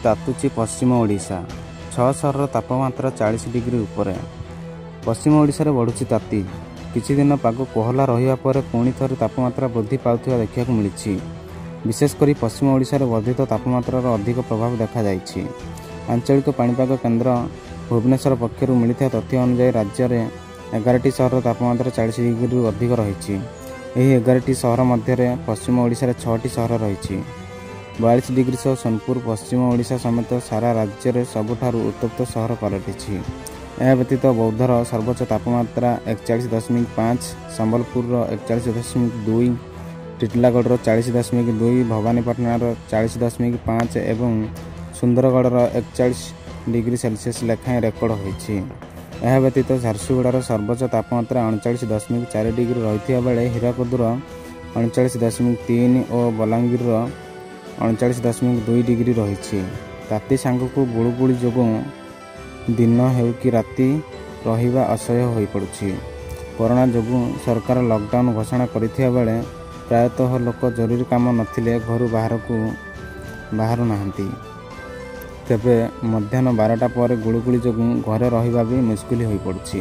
ତାତୁଛି ପଶ୍ଚିମ ଓଡ଼ିଶା। 6 ସହରର ତାପମାତ୍ରା 40 ଡିଗ୍ରୀ ଉପରେ। ପଶ୍ଚିମ ଓଡ଼ିଶାରେ ବଢ଼ୁଛି ତାତି। କିଛିଦିନ ପାଗ କୋହଲା ରହିବା ପରେ ପୁଣି ଥରେ ତାପମାତ୍ରା ବୃଦ୍ଧି ପାଉଥିବା ଦେଖିବାକୁ ମିଳିଛି। ବିଶେଷ କରି ପଶ୍ଚିମ ଓଡ଼ିଶାରେ ବର୍ଦ୍ଧିତ ତାପମାତ୍ରାର ଅଧିକ ପ୍ରଭାବ ଦେଖାଯାଇଛି। ଆଞ୍ଚଳିକ ପାଣିପାଗ କେନ୍ଦ୍ର ଭୁବନେଶ୍ୱର ପକ୍ଷରୁ ମିଳିଥିବା ତଥ୍ୟ ଅନୁଯାୟୀ ରାଜ୍ୟରେ 11ଟି ସହରର ତାପମାତ୍ରା 40 ଡିଗ୍ରୀରୁ ଅଧିକ ରହିଛି। ଏହି 11ଟି ସହର ମଧ୍ୟରେ ପଶ୍ଚିମ ଓଡ଼ିଶାରେ 6ଟି ସହର ରହିଛି। 42 ଡିଗ୍ରୀ ସହ ସୋନପୁର ପଶ୍ଚିମ ଓଡ଼ିଶା ସମେତ ସାରା ରାଜ୍ୟରେ ସବୁଠାରୁ ଉତ୍ତପ୍ତ ସହର ପାଲଟିଛି। ଏହା ବ୍ୟତୀତ ବୌଦ୍ଧର ସର୍ବୋଚ୍ଚ ତାପମାତ୍ରା 41.5, ସମ୍ବଲପୁରର 41.2, ଟିଟିଲାଗଡ଼ର 40.2, ଭବାନୀପାଟଣାର 40.5 ଏବଂ ସୁନ୍ଦରଗଡ଼ର 41 ଡିଗ୍ରୀ ସେଲସିୟସ୍ ଲେଖାଏଁ ରେକର୍ଡ ହୋଇଛି। ଏହା ବ୍ୟତୀତ ଝାରସୁଗୁଡ଼ାର ସର୍ବୋଚ୍ଚ ତାପମାତ୍ରା 39.4 ଡିଗ୍ରୀ ରହିଥିବା ବେଳେ ହୀରାକୁଦର 39.3 ଓ ବଲାଙ୍ଗୀରର 39.2 ଡିଗ୍ରୀ ରହିଛି। ତାତି ସାଙ୍ଗକୁ ଗୁଳୁଗୁଳି ଯୋଗୁଁ ଦିନ ହେଉ କି ରାତି ରହିବା ଅସହ୍ୟ ହୋଇପଡ଼ୁଛି। କରୋନା ଯୋଗୁଁ ସରକାର ଲକଡାଉନ ଘୋଷଣା କରିଥିବା ବେଳେ ପ୍ରାୟତଃ ଲୋକ ଜରୁରୀ କାମ ନଥିଲେ ଘରୁ ବାହାରକୁ ବାହାରୁ ନାହାନ୍ତି। ତେବେ ମଧ୍ୟାହ୍ନ 12ଟା ପରେ ଗୁଳୁଗୁଳି ଯୋଗୁଁ ଘରେ ରହିବା ବି ମୁସ୍କିଲ ହୋଇପଡ଼ୁଛି।